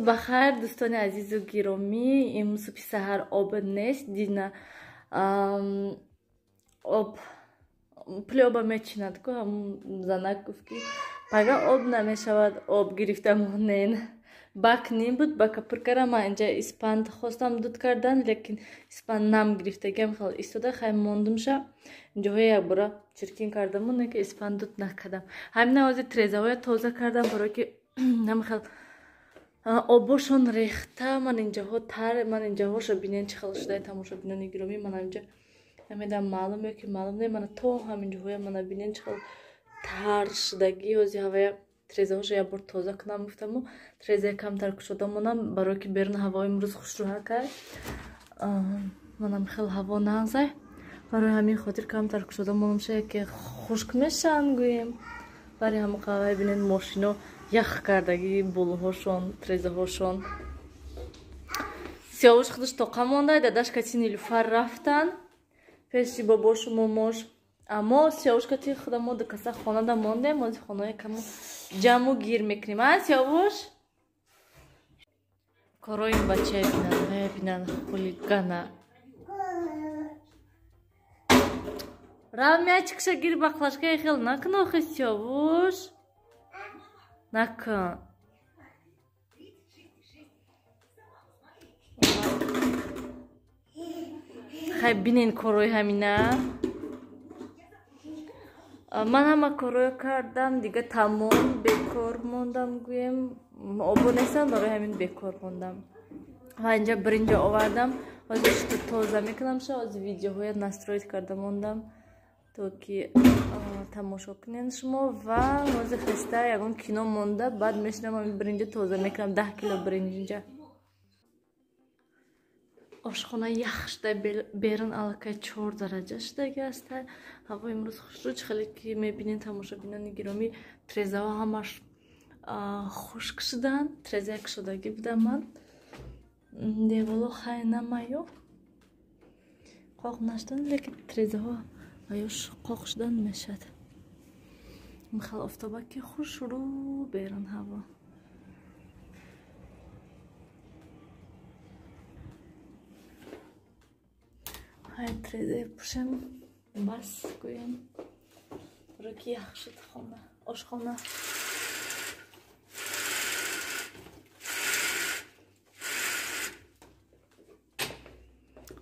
Субҳ бахайр, дӯстони азизу гиромӣ. Имрӯз субҳи саҳар об нест. Дина об пули оба мечинад ку, ҳамун занак гуфт, ки пага об намешавад, об гирифта монен. Бак ним буд, бака пур кардам. Ман инҷа испанд хостам дуд кардан, лекин испанд нам гирифтагиам, хел истода хай мондумша. Инҷоҳои якбора чиркин кардаму, не ки испанд дуд накардам. Ҳамин ҳозир трезаҳоя тоза кардам, барое ки намхел обошон рехта. Ман инҷаҳо тар, ман инҷаҳошо бинен, чӣ хел шуда, тамошобинони гиромӣ. Ман инҷа намедонам, маълум ё ки маълум не, мана то ҳаминҷоҳоя мана бинен, чӣ хел тар шудагӣ. Ҳозир ҳавая трезаҳошо як бор тоза кунам гуфтаму, трезая камтар кушода монам, барое ки берун ҳаво имрӯз хушрӯҳа кард. Манам хел ҳаво нағзай, барои ҳамин хотир камтар кушода монам, шая ки хушк мешаванд гӯем. Барои ҳама қавай бинен, мошино ях кардагӣ, болоҳошон, трезаҳошон. Сиёвуш худаш тоқа монда, дадаш кати Нилуфар рафтан пеши бобошу момош. Аммо Сиёвуш кати худамо ду каса хонада мондем. Ҳозир хонаи каму ҷамъу гир мекунем. А Сиёвуш, корои ин бачая бинан, вая бинан, хулигана. Рав, мячикша гир, баклажкаи хел накун охи, Сиёвуш, накун. Хай бинен корои ҳамина. Ман ҳама корое кардам, дига тамом, бекор мондам гӯем. Обо нестам, барои ҳамин бекор мондам. Ва инҷа биринҷа овардам, ҳозир шуто тоза мекунам ша. Ҳозир видеоҳоя настроить карда мондам, то ки тамошо кунен шумо. Ва ҳозир хеста ягон кино монда, баъд мешинам, ҳамин биринҷа тоза мекунам, 10 кило биринҷ инҷа. Ошхона ях шуда, берун аллакай 4 дараҷа шудаги аст. Ҳаво имрӯз хушрӯ, чӣ хеле ки мебинед, тамошобинони гиромӣ, трезаҳо ҳамаш хушк шуданд, треза кушодагӣ будам ман. Деволо хай намаю қоқ нашуданд, лекин трезаҳо аёш қоқ шудан мешад. Михал офтоба ки хушрӯ берун ҳаво. Хай, трезе пӯшем, бас гӯем, барое ки ях шуд хона, ошхона.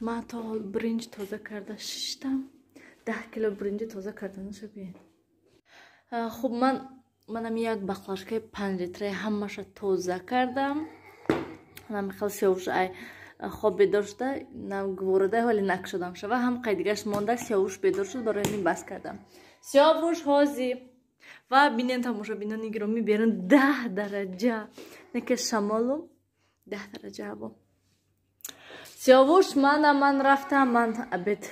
Ман то ҳол биринҷ тоза карда шиштам, 10 кило биринҷи тоза карданаша биен. Хуб, ман манам як баклажкаи 5 литраи ҳамаша тоза кардам. Намихел Сиёвуш ай хоб бедор шуда, гуворода ҳоли накушодам шава, ҳам қайдигаш монда. Сиёвуш бедор шуд, барои ҳамин бас кардам. Сиёвуш ҳозир ва бинен, тамошобинони гиромӣ, берун 10 дараҷа, неке шамолу 10 дараҷа ҳаво. Сиёвуш, мана ман рафтам, ман обед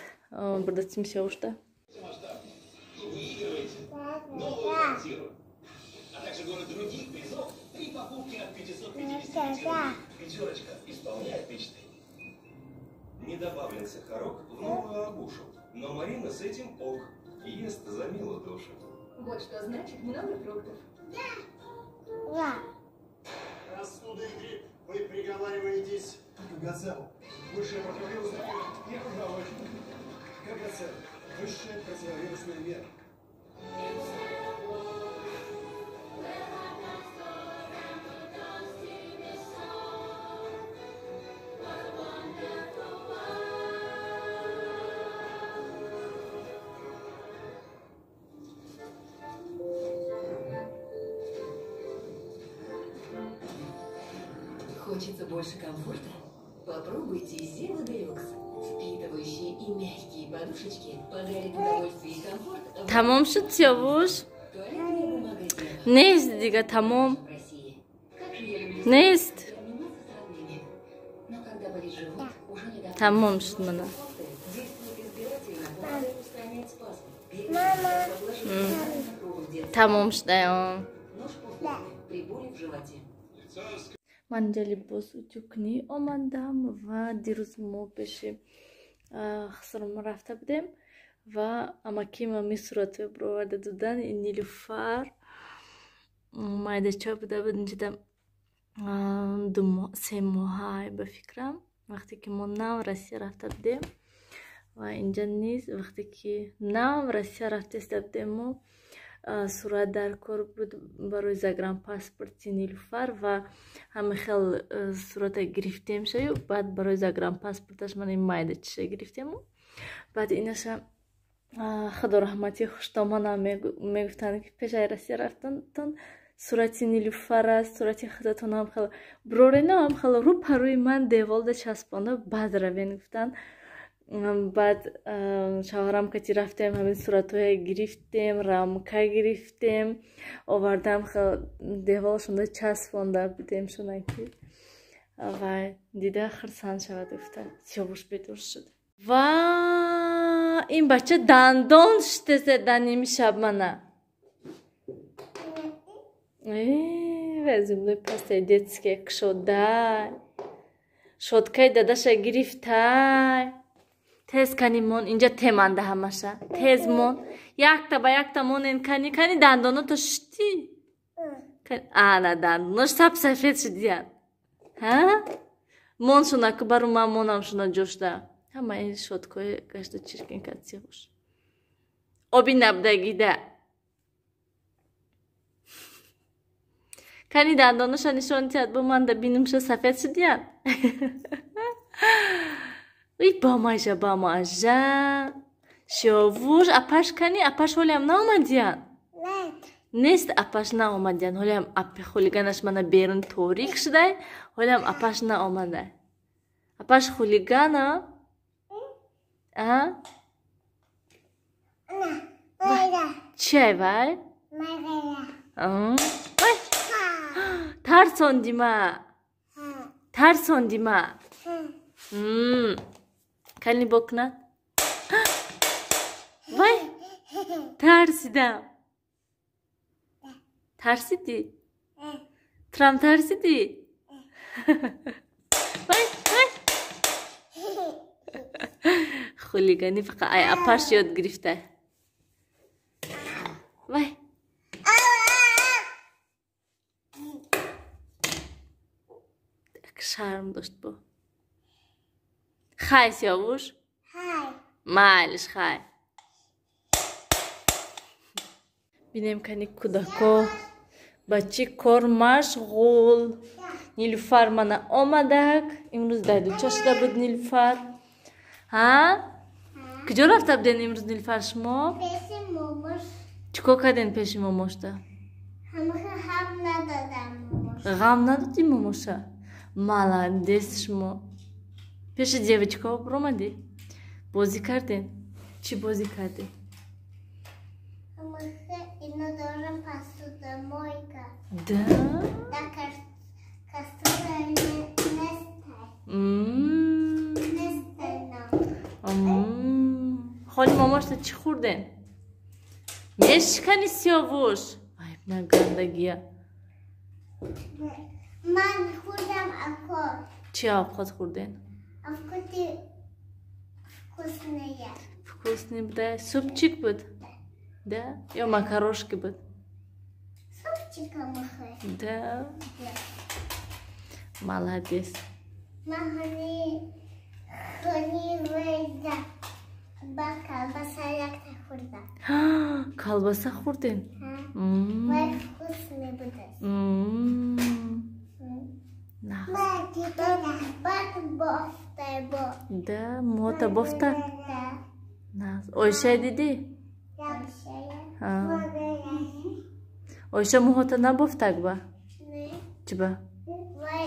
бурдатим Сиёвушда. Новую квартиру, а также горы других призов при покупке от 550 рублей. Пятерочка исполняет мечты. Не добавлен сахарок в новую агушу, но Марина с этим ок. Ест за милую душу. Вот что значит много фруктов. Простуда и грипп. Вы приговариваетесь к Кагацелу. Высшая противовирусная мера. Кагацел. Высшая противовирусная мера. Хочется больше комфорта? Попробуйте Зела Делюкс. Впитывающие и мягкие подушечки подарят удовольствие и комфорт. Тамом шуд, Сиёвуш? Туалетная бумага Зела. Нест дига, тамом. В России. Как же я люблю Нест. и обниматься с родными. Но когда болит живот, уже не до Тамом шуд мана. Действует избирательно, помогая устранять спазм. Мама. Тамом шудаём. Но-шпу при боли в животе. Ман инҷа либос утюг-кунӣ омадам. Ва дирӯз мо пеши хусром рафта будем ва амакима ми суратҳои бироварда додан. Нилуфар майдача буда буд инҷида. 3 моҳа ба фикрам, вақте ки мо нав Россия рафта будем. Ва инҷа низ вақте ки нав Россия рафтеста будем, мо сурат дар кор буд барои загранпаспорти Нилуфар ва ҳама хел сурата гирифтем шаю. Баъд барои загранпаспорташ ман ин майда чиша гирифтему. Баъд инаша худо раҳмати хуштомонам мегуфтанд, ки пешаи Россия рафтантон сурати Нилуфар аст, сурати худатонам хел броренам хел рӯ парӯи ман деволда часпонда, баъд равен гуфтанд. Баъд шавҳарам кати рафтем, ҳамин суратҳое гирифтем, рамка гирифтем, овардам, хел деволшонда часпонда будем шунаки ва дида хурсанд шавад гуфта. Сиёвуш бедор шуд ва ин бача дандон шитесе дар ними шаб мана. Зубной пастаи детская кушодай, шоткаи дадаша гирифтай. Тез кани мон, инҷа теманда ҳамаша. Тез мон, якта ба якта монен. Кани, кани дандоното шити. Ана дандонош сап сафед шудиян. Ҳа, мон шуна ку бару ман монам шуна ҷошта. Ҳама ин шоткои гашта чиркин кад сиғуш. Оби набдагида. Кани дандоноша нишон тиҳад, бо ман да бинумша сафед шудиян. Ой, бамажа, бамажа. Шовуш, апаш кани, апаш ҳолиам наомадиян? Нест, апаш наомадиян. Ҳолиам апи хулиганаш мана берун торик шудай, ҳолиам апаш наомадай. Апаш хулигана? А? Чиай вай? Вай! Тарсондима. Тарсондима. Кани бокна. Вай! Тарсидам. Тарсидӣ? Турам тарсидӣ? Вай, вай! Хулиганӣ фақат ай апаш ёд гирифта. Вай! Шарм дошт бо. Хай, Сиёвуш? Хай. Майлиш, хай. Бинем кани кӯдако ба чӣ кор машғул. Нилуфар мана омадак. Имрӯз дайдуча шуда буд Нилуфар. Ҳа? Куҷо рафта буден имрӯз, Нилуфар, шумо? Пеши момош. Чӣ кор карден пеши момошта? Ҳамаха ғам надодам момош. Ғам надодӣ момоша? Молодец шумо. Пеши девочкаҳо биромадӣ? Бозӣ карден? Чӣ бозӣ кардем? Ҳамаха ино дорам посудомойка. Да? Да, кастрюля нестай. Нестай нам. Холи мамошта чӣ хӯрден? Мешикани, Сиёвуш? Ай, на гандагия. Ман хӯрдам авқот. Чӣ авқот хӯрден? Авқоти вкусные. Вкусный буда. Супчик буд? Да? Ё макарошки буд? Супчика махай. Да? Да. Молодец. Ман хани хани вайда ба колбаса якта хӯрдам. Колбаса хӯрден? Вай вкусный будааст. Нағз. Баъд бофтай бо. Да, муҳота бофта? Да. Нағз. Ойшая дидӣ? Якшая. Ойша муҳота набофтак ба? Не. Чӣ ба? Вай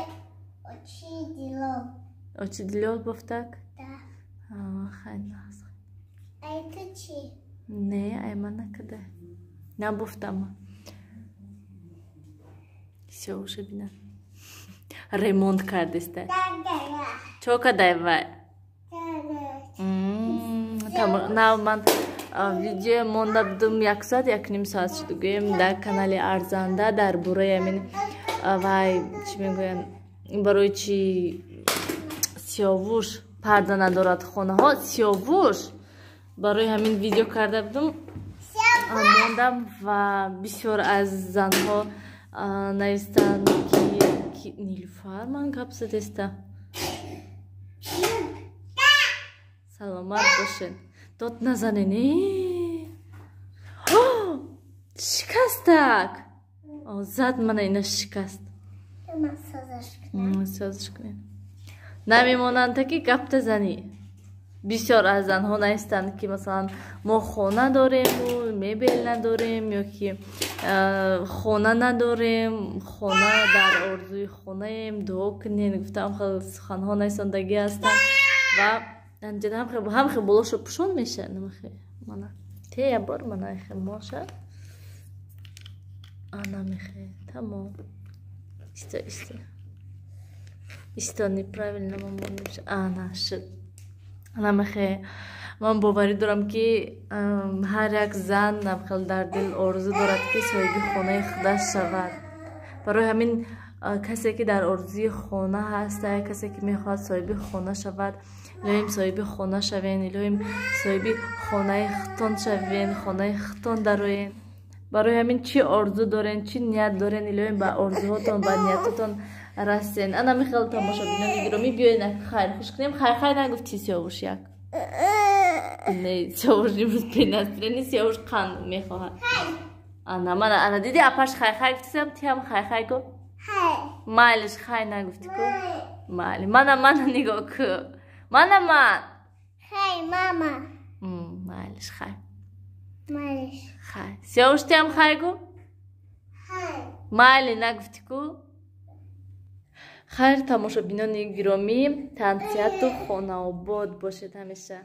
очи дилол. Очи дилол бофтак? Да. Хай, нағз. Ай ту чӣ? Не, ай ман накарда. Набофтама. Сиёвуша бина. Ремонт кардеста. Чо кадай вай? Нав ман видео монда будум, 1 соат, 1,5 соат шуд, гӯем, дар канали Арзанда дар бораи ҳамин вай чӣ мегӯянд, барои чи Сиёвуш парда надорад хонаҳо. Сиёвуш, барои ҳамин видео карда будум, мондам ва бисёр аз занҳо навистанд, ки Нилуфар, ман гап задеста. Саломат бошед. Дод назанен. Шикастак. Зад мана ина шикаст. Созиш кунем. Намемонанд ки гапта занӣ. Бисёр аз занҳо наистанд, ки масалан мо хона дорему мебел надорем ё ки хона надорем, хона дар орзуи хонаем, дуо кунен гуфтаам, хел суханҳо наисондагӣ ҳастанд ва ҳамхе болошо пӯшон меша. Мана те ябор мана хе моша ана мехе тамом. Исто, исто, исто, неправильно мамон. Ана шуд. Намехе ман боварӣ дорам, ки ҳар як зан хел дар дил орзу дорад, ки соҳиби хонаи худаш шавад. Барои ҳамин касе ки дар орзуи хона ҳаста, касе ки мехоҳад соҳиби хона шавад, илоҳим, соҳиби хона шавен, илоҳим, соҳиби хонаи худтон шавен, хонаи худтон дароен. Барои ҳамин чӣ орзу дорен, чӣ ният дорен, илоҳим, ба орзуҳотон, ба ниятотон расен. Ана михел, тамошобинони гиромӣ, биёен, хайр хуш кунем. Хайр, хайр нагуфти, Сиёвуш? Як не, Сиёвуш имрӯз бенастроение. Сиёвуш қанд мехоҳад. Ана мана, ана диди, апаш хай хай гуфтисам, тиам хай хай гу. Майлиш, хай нагуфти ку. Майли, мана, мана нигоҳ ку, мана ман. Хай, мама. Майлиш, хай. Майлиш. Хай, Сиёвуш, тиам хай гу. Майли нагуфти ку. Хайр, тамошобинони гиромӣ, тансиҳату хонаобод бошед ҳамеша.